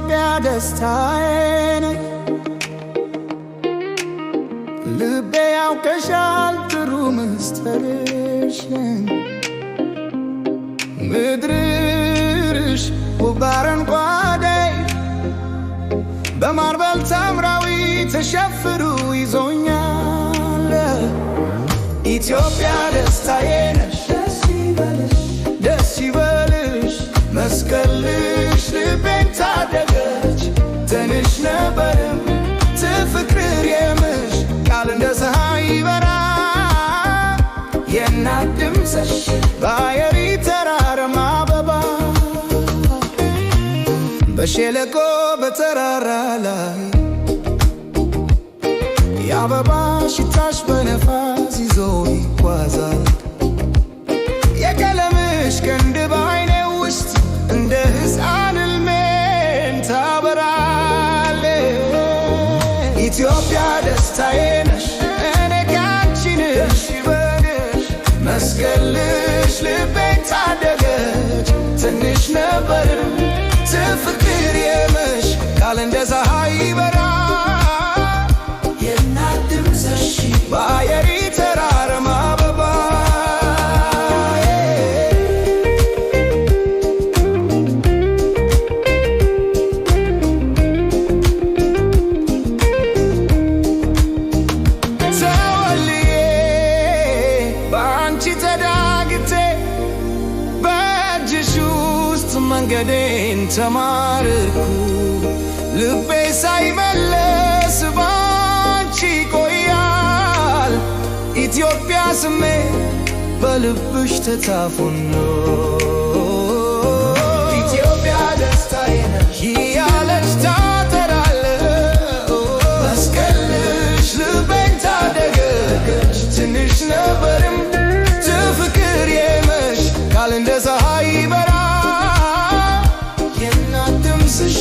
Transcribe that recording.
ኢትዮጵያ ደስታዬ ነሽ። ልቤ ያውቅሻል ጥሩ ምስጢርሽን። ምድርሽ ውብ አረንጓዴ በማርበል ታምራዊ ተሸፍሩ ይዞኛል። ኢትዮጵያ ደስታዬ ነሽ፣ ደስ ይበልሽ። መስቀልሽ ልቤን ታደገች። ትንሽ ነበርም ትፍቅር የምሽ ቃል እንደ ፀሐይ ይበራ። የእናት ድምፅሽ በአየር ተራራማ አበባ በሸለቆ በተራራ ላይ የአበባ ሽታሽ በነፋስ ይዞ ይጓዛል። የቀለምሽ ቅንድብ ዓይኔ ውስጥ እንደ ሕፃን ሕልሜን ታበራለች። ኢትዮጵያ ደስታዬ ነሽ፣ እኔ ካንቺ ነሽ። መስቀልሽ ልቤን ታደገች። ትንሽ ነበርም ትፍቅር የመሽ ቃል እንደ ፀሐይ ይበራ። የእናት ድምፅሽ በአየር ተራራማ አበባ። ተወልዬ በአንቺ ተዳግቴ በእጅሽ ውስጥ መንገዴን ተማርኩ። ልቤ ሳይመለስ ባንቺ ይቆያል። ኢትዮጵያ ስሜ በልብሽ ተጻፎ ነው። ኢትዮጵያ ደስታዬ ነሽ እያለች ታጠራለች። መስቀልሽ ልቤን ታደገች። ትንሽ ነበርም ትፍቅር የመሽ ቃል እንደ ፀሐይ ይበራ። የእናት ድምፅሽ